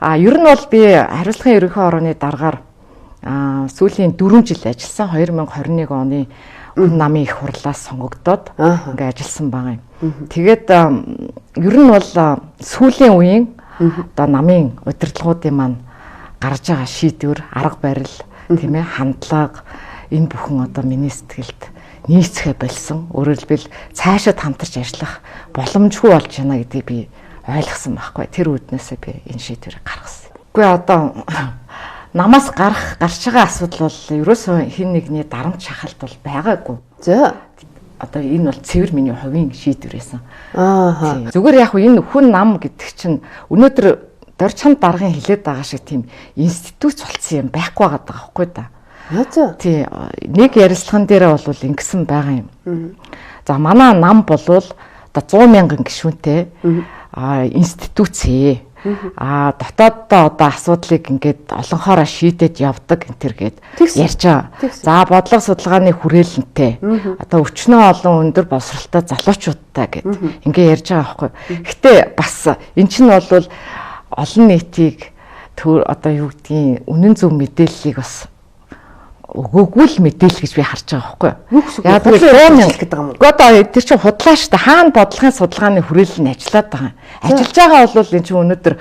Ер нь бол би хариуцлагын ерөнхий орооны даргаар сүүлийн 4 жил ажилласан. 2021 оны хүн намын их хурлаас сонгогдоод ингээ ажилласан байгаа юм. Тэгээд ер нь бол сүүлийн үеийн одоо намын удирдлагуудын маань гарч байгаа шийдвэр, арга барил, тийм ээ, хандлага энэ бүхэн одоо миний сэтгэлд нийцхэ болсон. Өөрөөр хэлбэл цаашид хамтарч ажиллах боломжгүй болж байна гэдгийг би ойлгосон байхгүй. Тэр үүднээсээ би энэ шийдвэрийг гаргасан. Үгүй одоо намаас гарч байгаа асуудал бол ерөөсөө хэн нэгний дарамт шахалт бол байгаагүй. За. Одоо энэ бол цэвэр миний хувийн шийдвэр байсан. Аа. Зүгээр яг энэ хүн нам гэдэг чинь өнөөдөр Дорчханд даргын хилээд байгаа шиг тийм институт болцсон юм байхгүй байгаа байхгүй да. За. Тий, нэг ярилцлаган дээрээ бол ингэсэн байгаа юм. За манай нам болвол одоо 100 мянган гишүүнтэй институцээ. Дотооддоо одоо асуудлыг ингээд олонхоороо шийдээд явдаг энэ төр гээд ярьж байгаа. За бодлого судалгааны хүрээлэнтэй одоо өчнөө олон өндөр боловсралтай залуучуудтай гэд ингээ ярьж байгаа байхгүй. Гэтэ бас эн чинь бол олон нийтийг төр одоо юу гэдгийг үнэн зөв мэдээллийг бас өгөөгүй л мэдээлэл гэж би харж байгаа байхгүй. Яг л 100 гэдэг юм уу? Гэхдээ одоо тэр чинь худлаа шүү дээ. Хаана бодлогын судалгааны хүрээлэл нь ажиллаад байгаа юм. Ажиллаж байгаа бол энэ чинь өнөөдөр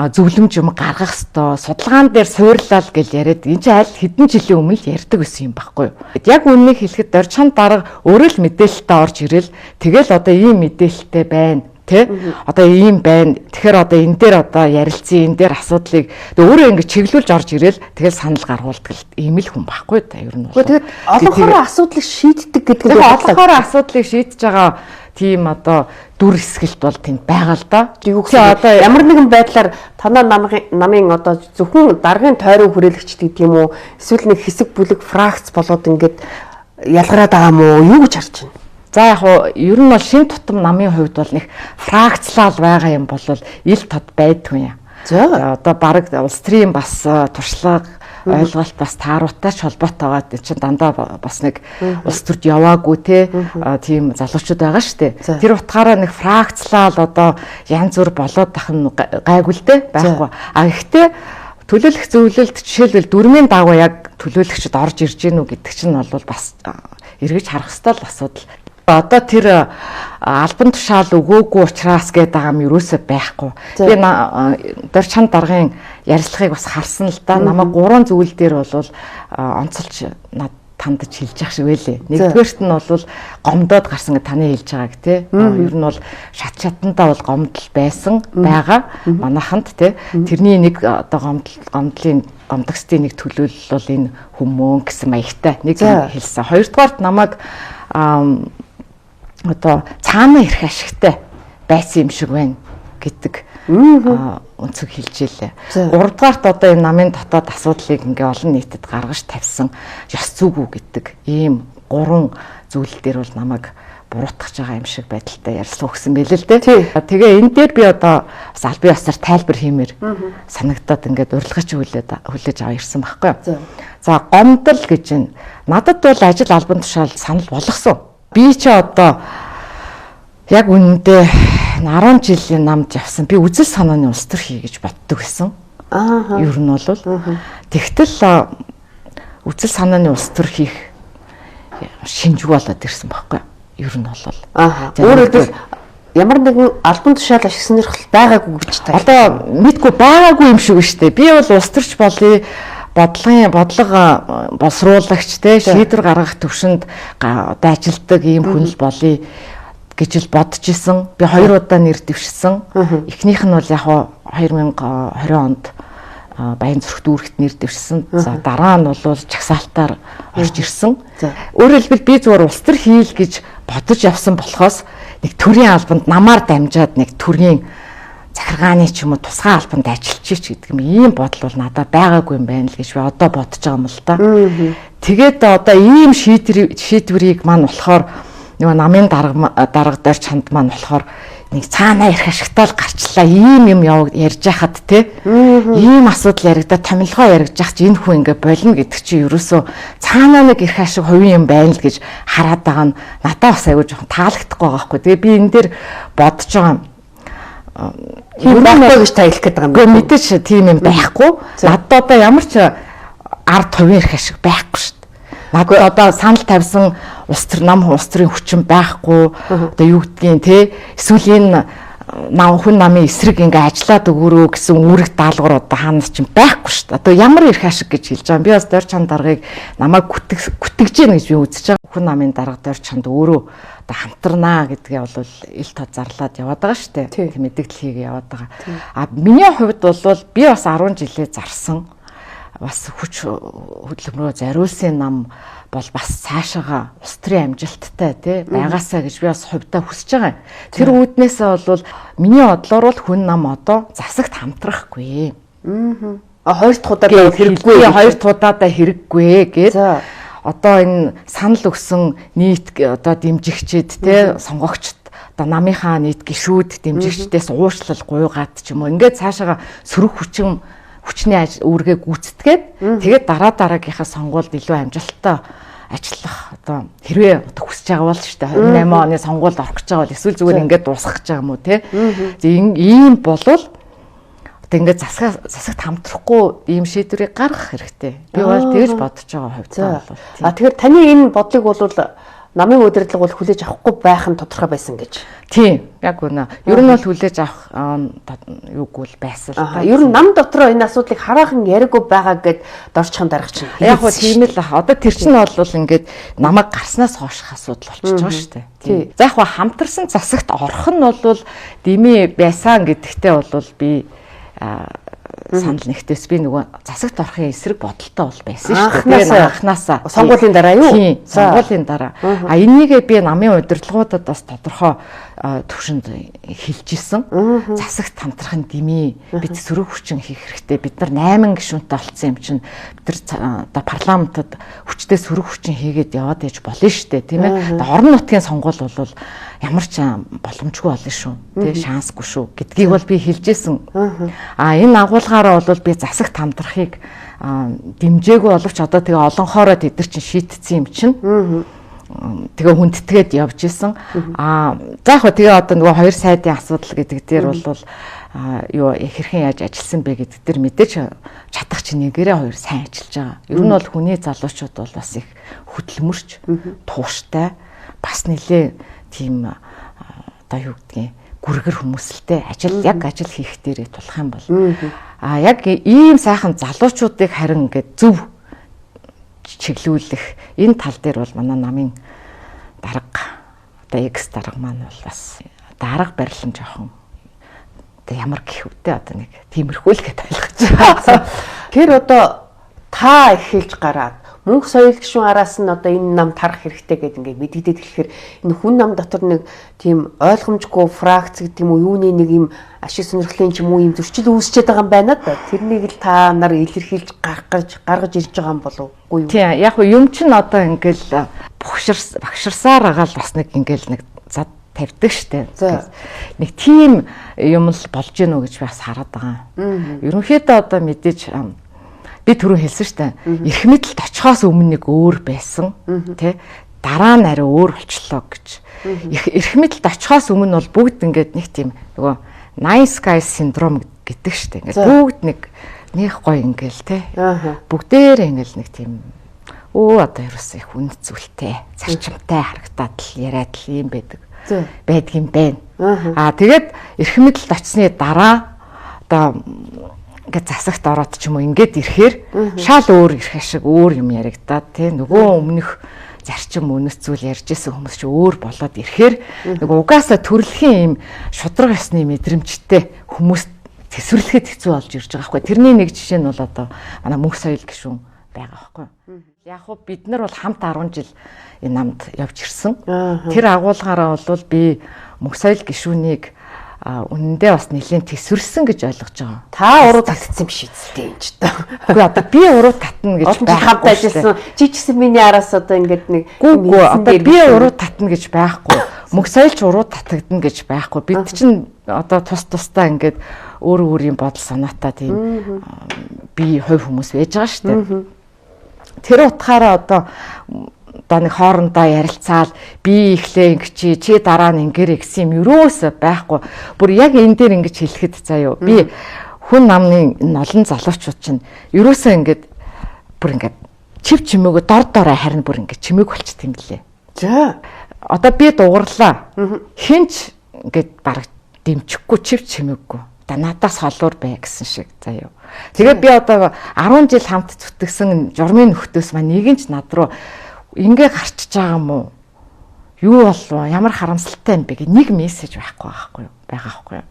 зөвлөмж юм гаргах ёстой. Судалгаан дээр суурлал гэж яриад энэ чинь аль хэдэн жилийн өмнө л ярьдаг байсан юм байхгүй юу? Яг үннийг хэлэхэд Дорчхан дарга өөрөө л мэдээлэлтэй орж ирэл тэгэл одоо ийм мэдээлэлтэй байна. Тэ? Одоо ийм байна. Тэгэхээр одоо энэ дээр одоо ярилцсан, энэ дээр асуудлыг өөрөө ингэ чиглүүлж орж ирэл тэгэл санал гаргуулдаг ийм л хүн байхгүй да ер нь бол. Тэгээд олонхороо асуудлыг шийддэг гэдэг нь олонхороо асуудлыг шийдэж байгаа тийм одоо дүр хэсгэлт бол тэнд байгаа л да. Юу гэсэн одоо ямар нэгэн байдлаар танаа намын одоо зөвхөн даргын тойрон хүрээлэгчд гэдэг юм уу? Эсвэл нэг хэсэг бүлэг фракц болоод ингээд ялгараад байгаа юм уу? Юу гэж харж байна? За яг уу ер нь бол шин тутам намын хувьд бол нэг фракцлал байгаа юм бол ил тод байдгүй юм. За одоо баг улс төрийн бас туршлага ойлголт бас тааруултай ч холбоотой байгаа. Тэр чинь дандаа бас нэг улс төрд яваагүй те тийм залуучууд байгаа шүү дээ. Тэр утгаараа нэг фракцлал одоо янз бүр болоод ах нь гайгүй л дээ байхгүй. А гэхдээ төлөөлөх зөвлөлд жишээлбэл дүрмийн дагуу яг төлөөлөгчд орж ирж гэнэ үү гэдэг чинь бол бас эргэж харах ёстой л асуудал. Одоо тэр албан тушаал өгөөгүй учраас гэдэг байгаа юм ерөөсөө байхгүй. Би Дорчхан даргын ярилцлагыг бас харсан л да. Намайг гурван зүйл дээр бол онцолж над тандж хэлж явах шиг байлээ. Нэгдүгээрт нь бол гомдоод гарсан гэж таны хэлж байгааг тий. Ер нь бол шат шатандаа бол гомдол байсан байгаа манайханд тий. Тэрний нэг одоо гомдлын гомдогсдын нэг төлөөлөл бол энэ хүмүүн гэсэн маягтай нэг хэлсэн. Хоёрдугаарт намайг одоо цаана ирэх ашигтай байсан юм шиг байна гэдэг өнцөг хэлж илээ. Гуравдугаарт одоо энэ намын дотоод асуудлыг ингээ олон нийтэд гаргаж тавьсан ёс зүйгүй гэдэг ийм гурван зүйл дээр бол намайг буруутгах байгаа юм шиг байдалтай ярьсан өгсөн байлээ л дээ. Тэгээ энэ дээр би одоо бас албан ёсоор тайлбар хиймээр санагдаад ингээд урилгаж хүлээж аваа ирсэн байхгүй юу. За гомдол гэж энэ надад бол ажил албан тушаал санал болгосон. Би чи одоо яг үнэндээ 10 жилийн намд явсан. Би үзэл санааны улс төр хий гэж боддог байсан. Аа. Ер нь бол тэгтэл үзэл санааны улс төр хийх шинжгүй болоод ирсэн байхгүй юу? Ер нь бол. Аа. Өөрөөр хэлбэл ямар нэгэн албан тушаал ашиг сонирхол байгаагүй гэж та. Одоо мэдгүй байгаагүй юм шиг шүү дээ. Би бол улс төрч болъё. Бодлого боловсруулагч те шийдвэр гаргах төвшөнд одоо ажилтдаг ийм хүн л болъё гэж л бодож исэн. Би хоёр удаа нэр дэвшсэн. Эхнийх нь бол яг 2020 онд Баян зүрх дүүрэгт нэр дэвшсэн. За дараа нь бол чагсаалтаар орж ирсэн. Өөрөөр хэлбэл би зүгээр улс төр хийл гэж бодож явсан болохоос нэг төрийн албанд намаар дамжаад нэг төрийн захиргааны ч юм уу тусгай албанд ажиллаж гэдэг юм ийм бодол бол надад байгаагүй юм байна л гэж би одоо бодож байгаа юм л да. Тэгээд одоо ийм шийдвэрийг маань болохоор нөгөө намын дарга Дорчханд маань болохоор нэг цаанаа ирэх ашигтай л гарчлаа ийм юм ярьж хахад те ийм асуудал яригдаа томилгоо яригдж ах чи энэ хүн ингээ болно гэдэг чи ерөөсөө цаанаа нэг ирэх ашиг хувийн юм байна л гэж хараад байгаа нь надад бас аягүй жоохон таалагдахгүй байгаа байхгүй. Тэгээ би энэ дээр бодож байгаа юм. Тийм байхгүй гэж та хэлэх гээд байгаа юм байна. Мэдээч тийм юм байхгүй. Надад одоо ямар ч ард хувийн эрх ашиг байхгүй шүү дээ. Надад одоо санал тавьсан улс төр нам улс төрийн хүчин байхгүй. Одоо юу гэдгийг те эсвэл энэ нам хүн намын эсрэг ингээ ажиллаад өгөөрөө гэсэн үүрэг даалгавар одоо хаанаас ч байхгүй шүү дээ. Одоо ямар эрх ашиг гэж хэлж байгаа юм. Би бас Дорж чанд даргаыг намайг гүтгэж гин гэж би үзэж байгаа. Хүн намын дарга Дорж чанд өөрөө одоо хамтарнаа гэдгээ бол ил тод зарлаад яваад байгаа шүү дээ. Тийм мэдээлэл хийгээ яваад байгаа. А миний хувьд бол би бас 10 жилээ зарсан. Бас хүч хөдөлмөрөө зориулсан нам бол бас цаашаага улс төрийн амжилттай тий байгаасаа гэж би бас хувьдаа хүсэж байгаа юм. Тэр үүднээсээ бол миний бодлоор бол хүн нам одоо засагт хамтрахгүй. А хоёр дахь удаадаа хэрэггүй. Хоёр дахь удаадаа хэрэггүй гээд одоо энэ санал өгсөн нийт одоо дэмжигчид тий сонгогчд одоо намынхаа нийт гишүүд дэмжигчдээс уучлал гуйгаад ч юм уу ингээд цаашаага сөрөг хүчин хүчний үүргээ гүйцэтгээд тэгээд дараа дараагийнхаа сонгуульд илүү амжилттай ажиллах одоо хэрвээ одоо хүсэж байгаа бол шүү дээ 28 оны сонгуульд орох гэж байгаа бол эсвэл зүгээр ингээд дуусгах гэж байгаа юм уу те. Ийм болвол одоо ингээд засагт хамтрахгүй ийм шийдвэрийг гаргах хэрэгтэй. Би бол тэгж бодож байгаа хувьдаа бол. А тэгэхээр таны энэ бодлыг бол намын удирдлага бол хүлээж авахгүй байх нь тодорхой байсан гэж. Тийм, яг үнэ. Ер нь бол хүлээж авах юугүй л байсан л та. Ер нь нам дотроо энэ асуудлыг хараахан яриаггүй байгаа гэд Доржхан дарга чинь. Яг хөө тийм л ах. Одоо тэр чинь бол ингээд намайг гарснаас хойших асуудал болчихж байгаа шүү дээ. Тийм. За яг хөө хамтарсан засагт орох нь бол дэмий байсан гэдэгтээ бол би санал нэгтээс би нөгөө засагт орохын эсрэг бодолтой бол байсан шүү дээ. Анхнаасаа сонгуулийн дараа юу? Тийм, сонгуулийн дараа. А энийгээ би намын удирдлагуудад бас тодорхой төвшөнд хэлж исэн. Засагт хамтрахын дэмий бид сөрөг хүчин хийх хэрэгтэй. Бид нар 8 гишүүнтэй болцсон юм чинь бид нар одоо парламентод хүчтэй сөрөг хүчин хийгээд яваад ээж болно шүү дээ, тийм ээ. Одоо орон нутгийн сонгуул бол ямар ч боломжгүй болно шүү. Тэ шансгүй шүү гэдгийг бол би хэлж исэн. А энэ агуулгаараа бол би засагт хамтрахыг дэмжээгүй боловч одоо тэгээ олонхоороо тэд нар чинь шийтцсэн юм чинь. Тэгээ хүндэтгээд явж исэн. Аа за яг хөө тэгээ одоо нөгөө хоёр сайдын асуудал гэдэг дээр бол юу хэрхэн яаж ажилласан бэ гэдэг дээр мэдээж чадах чинь нэгээрээ хоёр сайн ажиллаж байгаа. Ер нь бол хүний залуучууд бол бас их хөдөлмөрч, тууштай, бас нэлээ тийм одоо юу гэдгийг гүргэр хүмүүсэлтэй ажил яг ажил хийх дээрээ тулах юм бол а яг ийм сайхан залуучуудыг харин ингээд зөв чиглүүлэх энэ тал дээр бол манай намын дарга одоо экс дарга маань бол бас дарга барилан жоохон одоо ямар гэх үгтэй одоо нэг тиймэрхүү л гэдээ ойлгож байгаа. Тэр одоо та эхэлж гараад мөнх соёл гишүүн араас нь одоо энэ нам тарах хэрэгтэй гэдэг ингээд мэдэгдээд эхлэхээр энэ хүн нам дотор нэг тийм ойлгомжгүй фракц гэдэг юм уу юуны нэг юм ашиг сонирхлын ч юм уу юм зөрчил үүсчээд байгаа юм байна да. Тэрнийг л та нар илэрхийлж гаргаж ирж байгаа юм болов уу? Тийм, яг юм чинь одоо ингээл багширсаар байгаа л бас нэг ингээл нэг зад тавьдаг штэ. Нэг тийм юм л болж гин үү гэж бас хараад байгаа. Ерөнхийдөө одоо мэдээж би түрүү хэлсэн штэ. Эрх мэдэлд очихоос өмнө нэг өөр байсан, тэ? Дараа нь арай өөр болчлоо гэж. Эрх мэдэлд очихоос өмнө бол бүгд ингээд нэг тийм нөгөө nice guy syndrome гэдэг штэ. Ингээд бүгд нэг гоё ингээл тэ. Бүгдээр ингээл нэг тийм одоо ерөөсөө их үнэт зүйлтэй, зарчимтай харагдаад л яриад л юм байдаг. Байдаг юм байна. Аа тэгээд эрх мэдэлд очсны дараа одоо ингээд засагт ороод ч юм уу ингээд ирэхээр шал өөр эрх ашиг өөр юм яригадаад тий нөгөө өмнөх зарчим үнэт зүйл ярьж исэн хүмүүс чи өөр болоод ирэхээр нөгөө угаасаа төрөлхийн юм шудраг ёсны мэдрэмжтэй хүмүүс тэсвэрлэхэд хэцүү болж ирж байгаа байхгүй. Тэрний нэг жишээ нь бол одоо манай мөнх соёл гишүүн байгаа байхгүй. Яг хөө бид нар бол хамт 10 жил энэ намд явж ирсэн. Тэр агуулгаараа бол би мөнх соёл гишүүнийг үнэндээ бас нэлийн тэсвэрлсэн гэж ойлгож байгаа. Та уруу татсан юм шиг үстэй юм ч та. Үгүй одоо би уруу татна гэж байх хамт ажилласан. Чи ч гэсэн миний араас одоо ингээд нэг үгүй одоо би уруу татна гэж байхгүй. Мөнх соёлч уруу татагдана гэж байхгүй. Бид чинь одоо тус тусдаа ингээд өөр өөрийн бодол санаатай тийм би хувь хүмүүс байж байгаа шүү дээ. Тэр утгаараа одоо Одоо нэг хоорондоо ярилцаал би ихлээ ингэчи, чи дараа нь ингээрэй гэсэн юм юусоо байхгүй. Бүр яг энэ дээр ингэж хэлэхэд заяа. Би хүн намны энэ олон залуучууд чинь ерөөсөө ингээд бүр ингээд чив чимээгөө дор дорой харин бүр ингээд чимээг болчт юм лээ. За. Одоо би дугарлаа. Хинч ингээд бараг дэмжихгүй чив чимээгүй. Одоо надаас холуур бай гэсэн шиг заяа. Тэгээд би одоо 10 жил хамт зүтгэсэн журмын нөхдөөс маань нэг нь ч над руу ингээ гарчиж байгаа юм уу? Юу болов? Ямар харамсалтай юм бэ гэх нэг мессеж байхгүй байхгүй юу? Байгаа байхгүй юу?